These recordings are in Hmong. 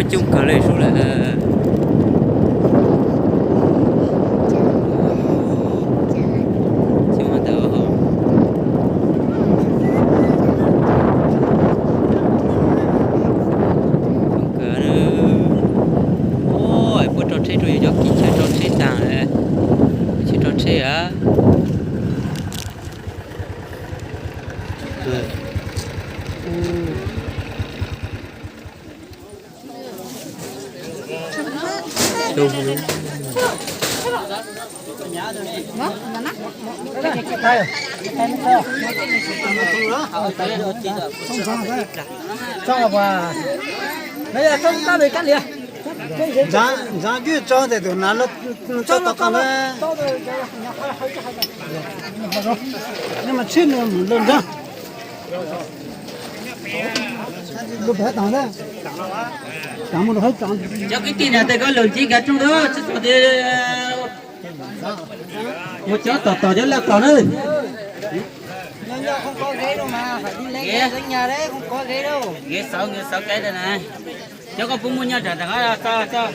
Coob kawg li sub lawm. Coob ntawd. Coob kawg. Puab rau tsheb rau yus cov kis chaw rau tsheb taag, tsis rau tsheb a. Ntxav kwj tso tes tus nav tso tau qab na. Nyob mas tsheb nws mus lawm ntag. Lub pem tag na. Cov kwv tij na, tej koj lug ntsib kav tsoob tsis txog tias mus cov tom tom cov laj tom na. Xauv, xauv kab na. Cov koj puas muaj nyob nram ntawm.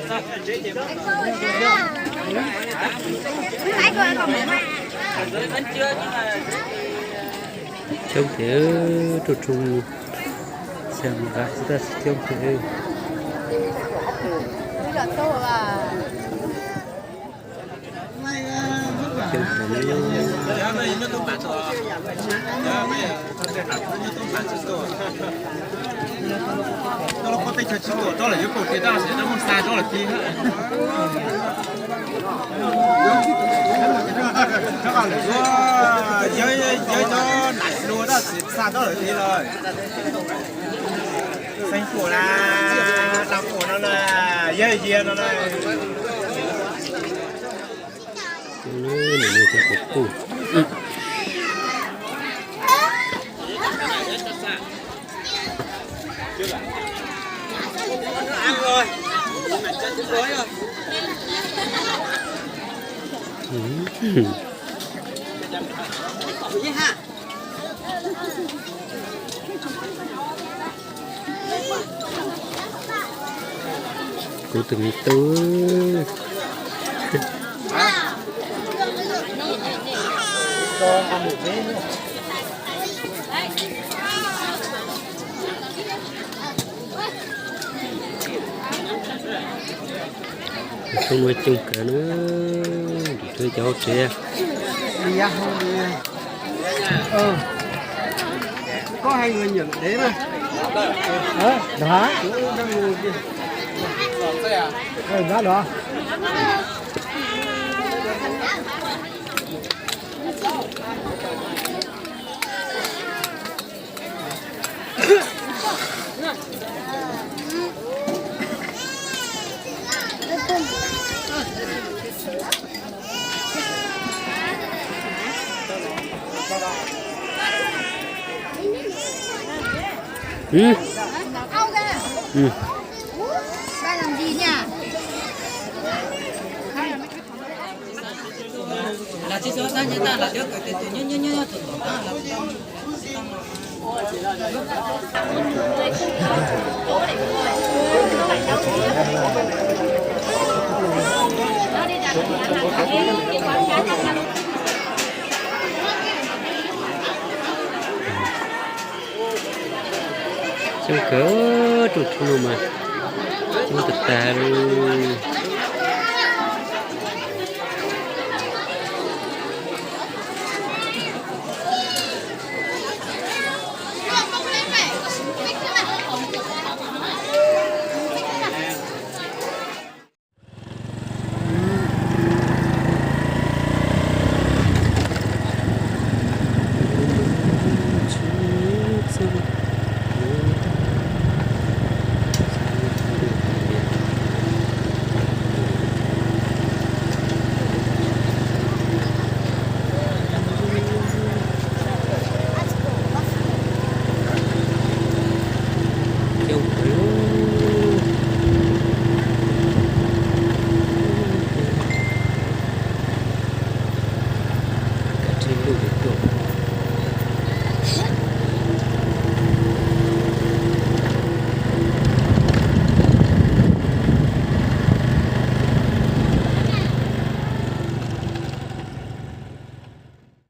Coob tiag, ruaj rua, xya mus nqa xwb tab sis coob tiag. Yawg cov nam lug tab sis xa rov lawm li lawm. Xeeb pum na, dab pum no na, yawg yia no na. Kuv tus me tub. Coob ua coob kawg na, rau cov hauv tsev. Coob kawg, rooj tshoob no mas coob tag tag li.